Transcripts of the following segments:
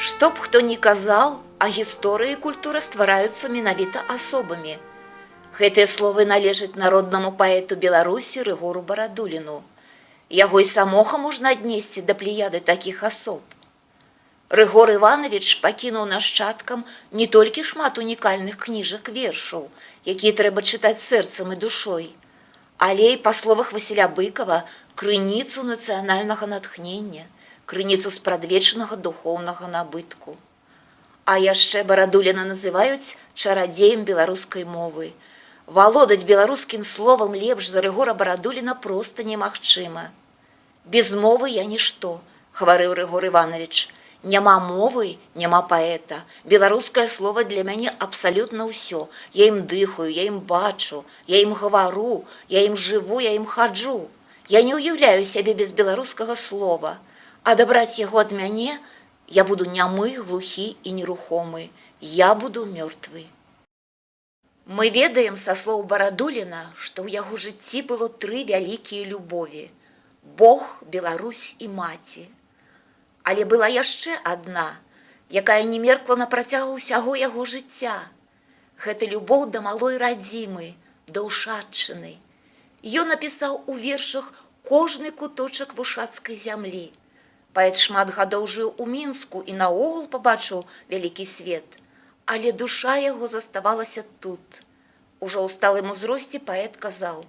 Што б хто ні казаў, а гісторыя і культура ствараюцца менавіта асобамі. Гэтыя словы належаць народнаму паэту Беларусі Рыгору Барадуліну. Яго і самога можна аднесці да плеяды такіх асоб. Рыгор Іванавіч пакінуў нашчадкам не толькі шмат унікальных кніжак вершаў, якія трэба чытаць сэрцам і душой, але і, па словах Васіля Быкава, крыніцу нацыянальнага натхнення, крыніцу спрадвечнага духоўнага набытку. А яшчэ Барадуліна называюць чарадзеем беларускай мовы. Валодаць беларускім словам лепш за Рыгора Барадуліна проста немагчыма. «Без мовы я нішто», гаварыў Рыгор Іванавіч. «Няма мовы, няма паэта. Беларускае слова для мяне абсалютна ўсё. Я ім дыхаю, я ім бачу, я ім гавару, я ім жыву, я ім хаджу. Я не ўяўляю сябе без беларускага слова. Адабраць яго ад мяне, я буду нямы, глухі і нерухомы. Я буду мёртвы». Мы ведаем са слоў Барадуліна, што ў яго жыцці было тры вялікія любові: Бог, Беларусь і маці. Але была яшчэ адна, якая не меркла на працягу ўсяго яго жыцця. Гэта любоў да малой радзімы, да Ушаччыны. Ён напісаў у вершах кожны куточак вушацкай зямлі. Паэт шмат гадоў жыў у Мінску і наогул пабачыў вялікі свет, але душа яго заставалася тут. Ужо ў сталым узросце паэт казаў: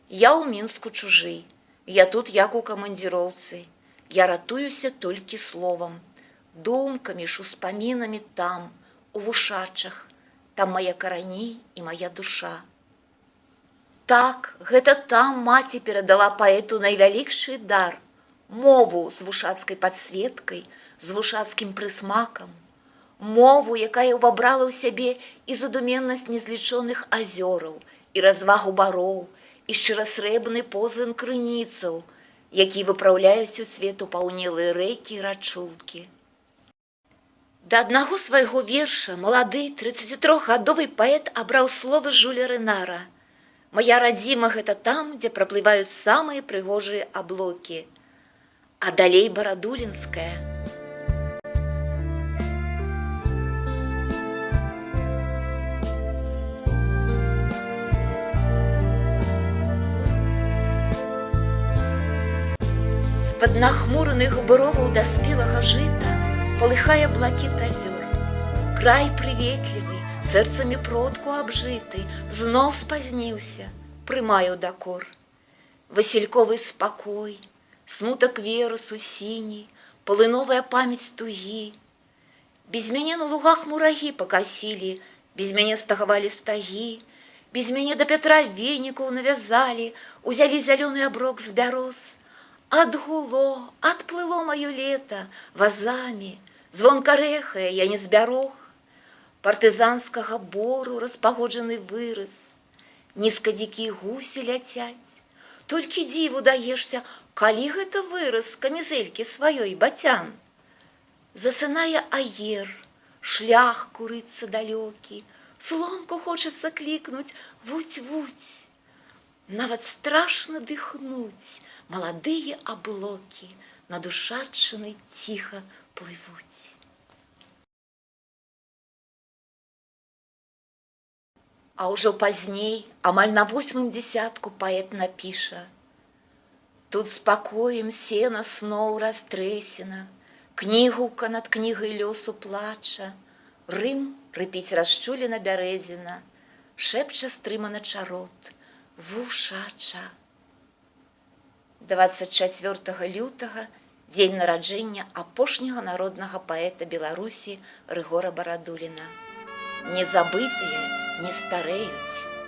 «Я ў Мінску чужы, я тут як у камандзіроўцы, я ратуюся толькі словам, думкамі ж, успамінамі там, у Вушачах, там мае карані і моя душа». Так, гэта там маці перадала паэту найвялікшы дар: мову з вушацкай падсветкай, з вушацкім прысмакам, мову, якая ўвабрала ў сябе і задуменнасць незлічоных азёраў, і развагу бароў, і шчырасрэбны позвын крыніцаў, які выпраўляюць у свет упаўнелыя рэкі і рачулкі. Да аднаго свайго верша малады 33-гадовы паэт абраў словы Жуля Рэнара: «Мая радзіма — гэта там, дзе праплываюць самыя прыгожыя аблокі». А далей барадулінская. З-пад нахмураных броваў даспелага жыта палыхае блакіт азёр. Край прыветлівы, сэрцамі продку абжыты, зноў спазніўся, прымаю дакор. Васільковы спакой, смутак верасу сіні, палыновая памяць тугі. Без мяне на лугах мурагі пакасілі, без мяне стагавалі стагі, без мяне да Пятра венікаў навязалі, узялі зялёны аброк з бяроз. Адгуло, адплыло маё лета вазамі, звонка рэхае, я не збярог. Партызанскага бору распагоджаны выраз, нізка дзікія гусі ляцяць. Толькі дзіву даешся, калі гэта вырас з камізэлькі сваёй бацян. Засынае аер, шлях курыцца далёкі, слонку хочацца клікнуць: «Вуть-вуть». Нават страшна дыхнуць, маладыя аблокі над Ушаччынай ціха плывуць. А ўжо пазней, амаль на восьмым дзесятку, паэт напіша: «Тут спакоем сена сноў растрэсена, кнігаўка над кнігай лёсу плача, Рым рыпіць расчулена бярэзіна, шэпча стрымана чарот, Вушача». 24 лютага дзень нараджэння апошняга народнага паэта Беларусі Рыгора Барадуліна. Незабытыя не старэюць.